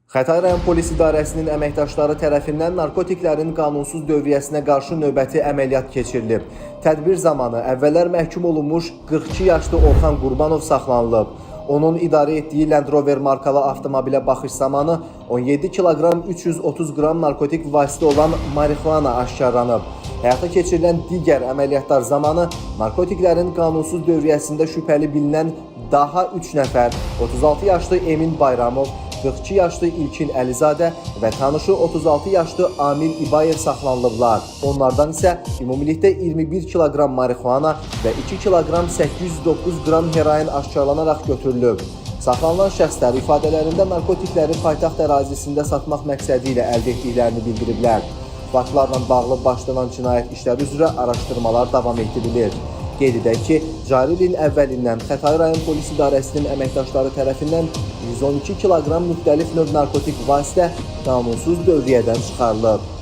Xətai rayon polis idarəsinin əməkdaşları tərəfindən narkotiklərin qanunsuz dövriyyəsinə qarşı növbəti əməliyyat keçirilib. Tədbir zamanı əvvəllər məhkum olunmuş 42 yaşlı Orxan Qurbanov saxlanılıb. Onun idarə etdiyi Land Rover markalı avtomobilə baxış zamanı 17 kiloqram 330 qram narkotik vasitə olan marixuana aşkarlanıb. Həyata keçirilən digər əməliyyatlar zamanı narkotiklərin qanunsuz dövriyyəsində şübhəli bilinən daha 3 nəfər, 36 yaşlı Emin Bayramov, 42 yaşlı İlkin Əlizadə və tanışı 36 yaşlı Amil İbayev saxlanılıblar. Onlardan isə ümumilikdə 21 kiloqram marixuana və 2 kiloqram 809 qram heroin aşkarlanaraq götürülüb. Saxlanılan şəxslər ifadələrində narkotikləri paytaxt ərazisində satmaq məqsədi ilə əldə etdiklərini bildiriblər. Faktlarla bağlı başlanan cinayət işləri üzrə araşdırmalar davam etdirilir. Qeyd edək ki, cari ilin əvvəlindən Xətai rayon polis idarəsinin əməkdaşları tərəfindən 112 kiloqram müxtəlif növ narkotik vasitə qanunsuz dövriyyədən çıxarılıb.